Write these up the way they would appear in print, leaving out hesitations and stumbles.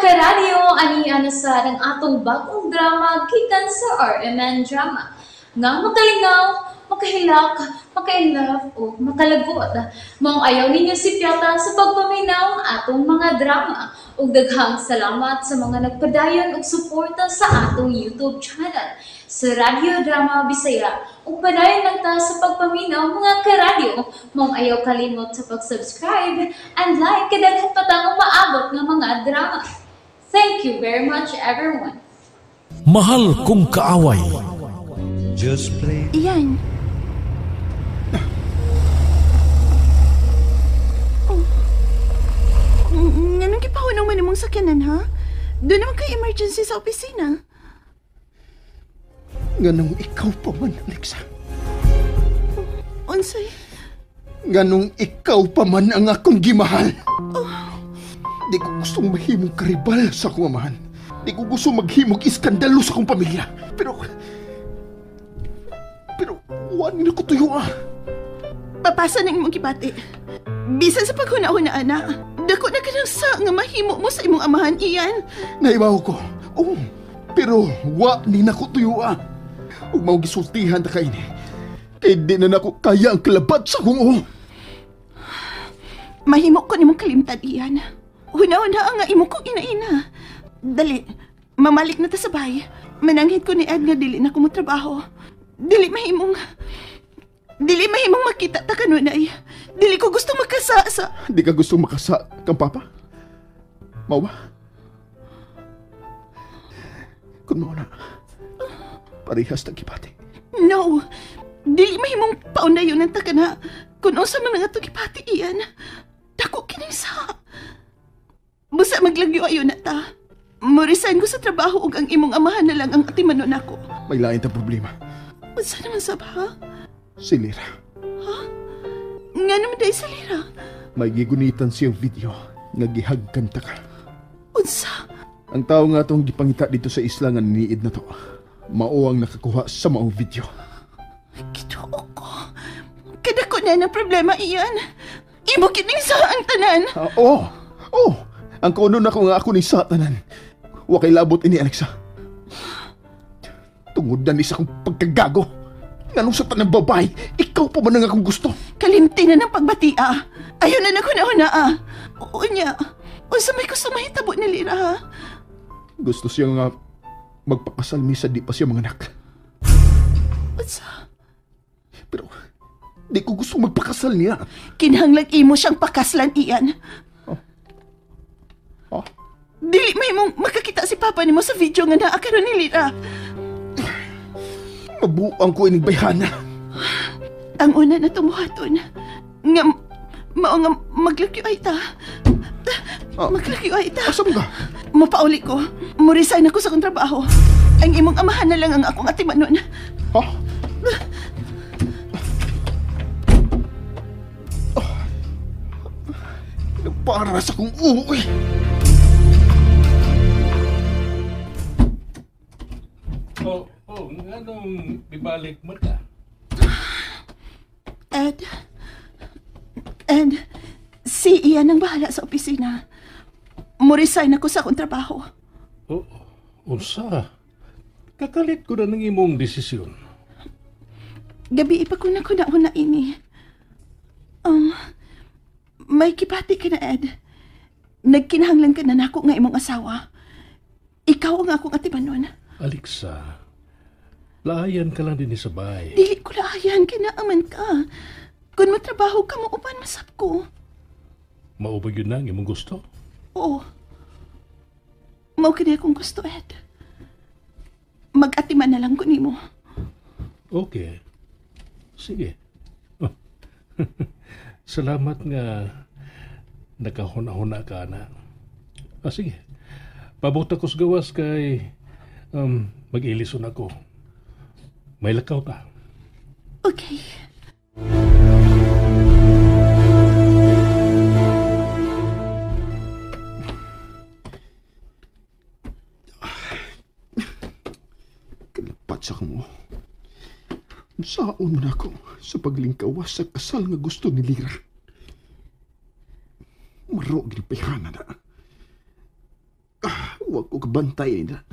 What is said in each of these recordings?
Karadyo, ani na sa ang atong bagong drama gikan sa RMN Drama. Nga makalingaw, makahilak, makainlove o makalagot. Maong ayaw ninyo sipyata sa pagpaminaw ang atong mga drama. Ug daghang salamat sa mga nagpadayon og suporta sa atong YouTube channel sa Radyo Drama Bisaya. Ug padayon lang ta sa pagpaminaw, mga karadyo. Maong ayaw kalimot sa pag-subscribe and like kay daghan pa tang umaabot nga mga drama. Thank you very much, everyone. Mahal Kong Kaaway. Just play. Iyan. Oh. Nganong gipahunong man imong sakyanan, ha? Doon naman kay emergency sa opisina. Nganong ikaw pa man, Alexa. Unsay? Nganong ikaw pa man ang akong gimahal. Di ko gustong mahimong karibal sa akong amahan. Di ko gusto maghimog iskandalo sa akong pamilya. Pero wala na ko tuyo ah. Papasa ng imong gibati. Bisan sa paghuna-huna, ana. Dako na ka ng sa nga mahimo mo sa imong amahan, Iyan. Naibaw ko. Oo. Pero wa ni na ko tuyo ah. Ug mao gisultihan ta kaini. Kay di na nako kaya ang kalabat sa akong ulo. Mahimo ko nimong kalimtan, Iyan. Huna-huna nga imo kong ina-ina. Dali, mamalik na ta sa bahay. Mananghid ko ni Ed nga dili na ko motrabaho. Dili mahimong makita ta kanunay. Dili ko gusto makasa sa... Di ka gusto makasa kang papa? Mao ba? Kung mao na, parehas tang gibati. No! Dili mahimong paunayon ang taka na kung unsa man nga atong gibati, Iyan. Dako kining sa... Busa maglagyo ayo na ta. Mo-resign ko sa trabaho ug ang imong amahan na lang ang atimanon nako. May lain ta problema. Unsa naman sab, ha? Si Lira. Ha? Nga naman dahil sa Lira? May gigunitan siyang video nga gihagkan ta ka. Unsa? Ang tao nga itong gipangita dito sa isla nga niid na to, mao ang nakakuha sa maong video. Ginoo ko. Kadako na ng problema, Iyan. Imo kining sa ang tanan. Oo. Oo. Ang kaunon na ko nga ako ni sa tanan. Wa kay labot ini, Alexa. Tungod na ni sa akong pagkagago. Nganong sa tanang babae, ikaw pa man ang akong gusto. Kalimti na ng pagbati, ah. Ayaw na naghuna-huna, ah. Oo niya. Unsa may gusto mahitabo ni Lira, ha? Gusto siya nga magpakasal misa di pa siya manganak. Unsa? Pero di ko gusto magpakasal niya. Kinahanglang imo siyang pakaslan, Iyan. Oh? Dili may mong makakita si Papa nimo sa video nga naa karon ni Lira. Mabuang ko ining bayhana. Ang una na tumuhaton nga mao nga maglakyo ay ta. Maglakyo ay ta. Asa man ka? Mapauli ko. Mo-resign ako sa akong trabaho. Ang imong amahan na lang ang akong atimanon. Ha? Para sa akong uwi. Oh, nganong ibalik mo ka? Ed, si Ian ang bahala sa opisina. Mo-resign ako sa akong trabaho. Oh, unsa? Kakalit ko na ng imong desisyon. Gabi ipa ko na kuna-una ini. May kipati ka na, Ed. Nagkinahanglan ka na nako nga imong asawa. Ikaw ang akong atimanon. Alexa, laayan ka lang din sa bahay. Dili ko laayan, kinaaman ka. Kung matrabaho ka, mauban masap ko. Maubag yun na ang imong gusto? Oo. Mao kini akong gusto, Ed. Mag-atiman na lang ko nimo. Okay. Sige. Oh. Salamat nga nakahuna-huna ka na. Ah, sige. Pabuta ko sa gawas kay mag-ilison ako. May lakaw ta. Okay. Kalapat sa kamo. Saon man ako sa paglingkawas sa kasal nga gusto ni Lira. Maro ginipayhana na. Huwag ko kabantay nila.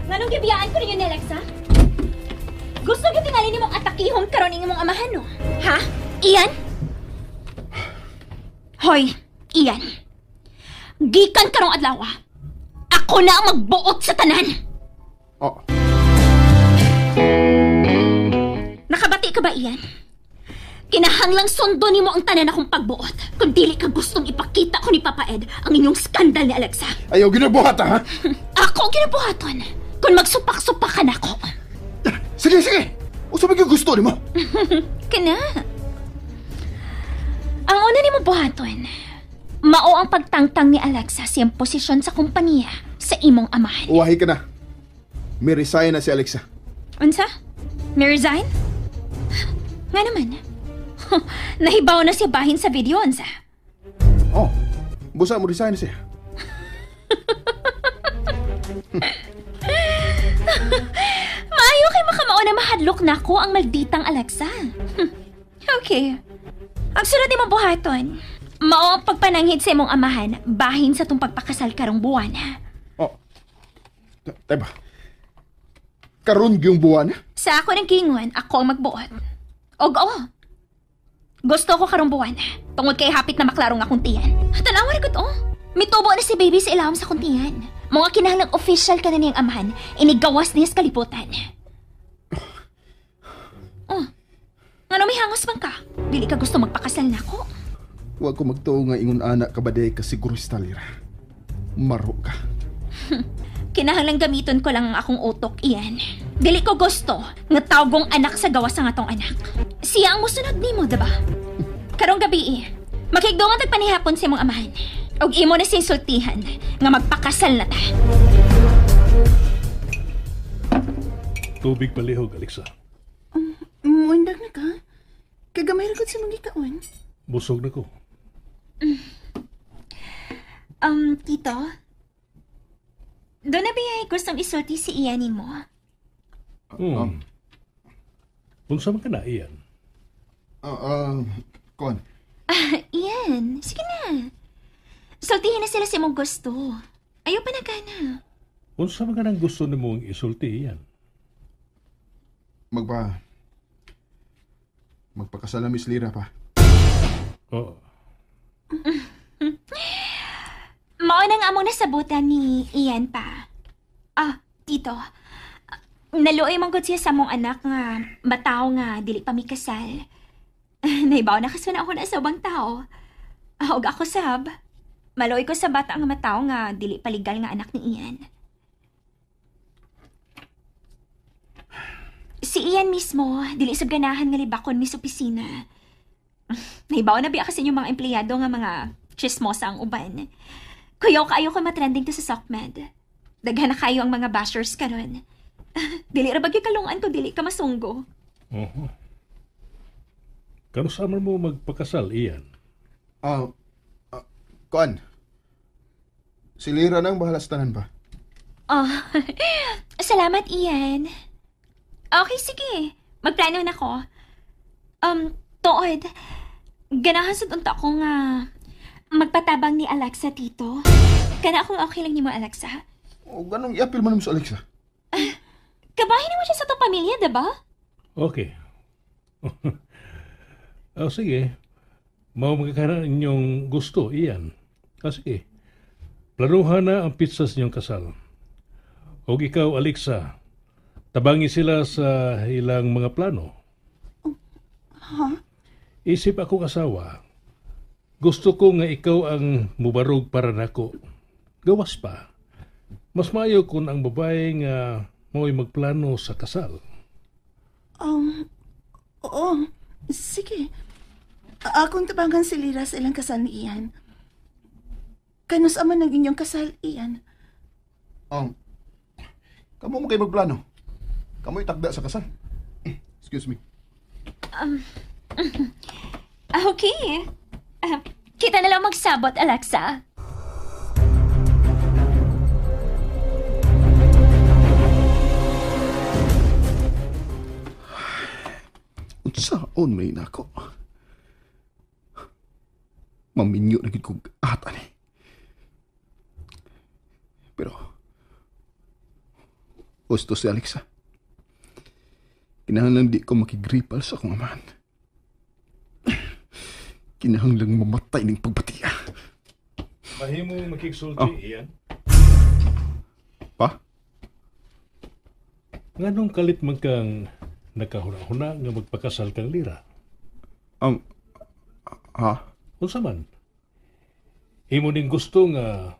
Nganong gibiyaan ko ninyo ni Alexa? Gusto gyud tingali nimong atakihon karon ning imong amahan, no? Ha? Ian? Hoy, Ian. Gikan karong adlaw. Ako na ang magbuot sa tanan. Oh. Nakabati ka ba, Ian? Kinahanglang sundo nimo ang tanan akong pagbuot. Kung dili ka gustong ipakita ko ni Papa Ed ang inyong skandal ni Alexa. Ayaw ginabuhat, ha? Ako ang ginabuhaton. Kung magsupak-supak ka na ako. Sige, sige! Usa ba yung gusto nimo? Kana. Ang una nimo buhaton, mao ang pagtangtang ni Alexa sa iyang posisyon sa kompanya sa imong amahan. Uwahi ka na. May resign na si Alexa. Unsa? May resign? Nga naman. Nahibaw na siya bahin sa video, unsa? Oh, busa mo resign na siya. Maayo kay makamao na mahadlok na ko ang malditang Alexa. Okay. Ang sunod nimo buhaton, mao ang pagpananghid sa imong amahan bahin sa tong pagpakasal karong buwan. Oh. Teba. Karon gyung buwan? Sa ako ng kingon, ako ang magbuot. Og oh. Gusto ko karong buwan. Tungod kay hapit na maklarong akong tiyan. Tanawa ra gud oh. Mitubo na si baby sa ilawom sa akong tiyan. Mga kinahanglang official ka na niyang amahan, inigawas niya sa kalibutan. Oh. Ngano may hangos man ka? Dili ka gusto magpakasal na ako? Huwag ko magtuo nga ingon ana ka ba day ka sigurista, Lira. Maro ka. Kinahanglang gamiton ko lang ang akong utok, Ian. Dili ko gusto nga tawgong anak sa gawas ang atong anak. Siya ang musunod nimo, diba? Karong gabi, makigdungan tagpanihapon sa imong amahan. Og imo na siya sultihan nga magpakasal na ta. Tubig palihog, Alexa. Muindag na ka? Kagamay ra gud sa mga ikaon. Busog na ko. Tito? Doon na ba ay gustong isulti si Ian mo? Unsa man ka na, Ian? Kuan. Ian, sige na. Sultihin na sila sa imong gusto. Ayaw pa na gana. Unsa man ka nang gusto nimong isulti, Ian? Magpakasal na Miss Lira pa. Oo. Mao nang among nasabutan ni Ian pa. Ah, Tito. Naluoy man gud siya sa among anak nga mataw nga dili pa mi kasal. Naibaw na kasuna ako na sa ubang tao. Og ako sab. Maluoy ko sa bata nga mataw nga dili paligal nga anak ni Ian. Si Ian mismo, dili sab ganahan nga libakon mi sa opisina. Naibaw na biya kasi inyong mga empleyado nga mga chismosa ang uban. Kuyaw kaayo ko matrending to sa SOCMED. Daghan na kayo ang mga bashers karon. Dili ra bagyo kalungan ko dili ka masunggo. Oho. Kano sa mo magpakasal, Ian? Kuan. Si Lira nang bahala sa tanan ba? Oh, salamat, Ian. Okay, sige. Magplano na ko. Tuod, ganahan sa unta ko nga magpatabang ni Alexa, Tito. Kana akong okay lang nimo, Alexa. O, ganong i-appeal man mo sa Alexa? Kabahin naman siya sa itong pamilya, diba? Okay. O, sige. Mao magkakaroon inyong gusto, Ian. O, sige. Planuhan na ang pizza sa inyong kasal. O ikaw, Alexa, tabangi sila sa ilang mga plano. Ha? Isip ako kasawa. Gusto ko nga ikaw ang mubarog para nako. Gawas pa. Mas maayo kung ang babae nga mo'y magplano sa kasal. Oo. Sige. Akong tabangan si Lira sa ilang kasal ni Ian. Kanus ama ng inyong kasal, Ian? Kamu mo kayo magplano. Kamu itakda sa kasal. Excuse me. Okay. Kita na lang magsabot, Alexa. Unsaon may nako? Maminyo na gid kog ata ni. Pero gusto si Alexa. Kinahanglan di ko makigripal sa akong amahan. Kinahanglan mamatay ning pagbatiya. Mahimo makigsulti, Oh. Ian. Pa? Nganong kalit man kang nakahuna-huna nga magpakasal kang Lira? Ha? Unsa man? Imo ning gusto nga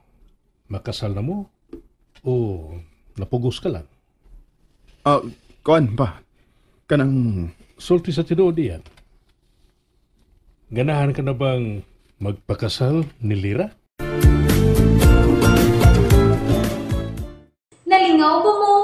makasal na mo o napugos ka lang? Ah, kuan pa. Kanang Sulti sa tinuod, Ian. Ganahan ka na bang magpakasal ni Lira? Nalingaw ba mo?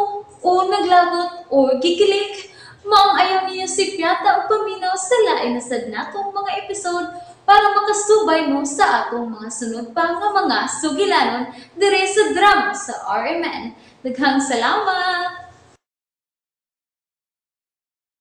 O naglagot o gikilig? Maong ayaw niyo si Piata o paminaw sa lain na sad natong mga episode para makasubay mo sa atong mga sunod pa nga mga sugilanon dire sa drama sa RMN. Daghang salamat!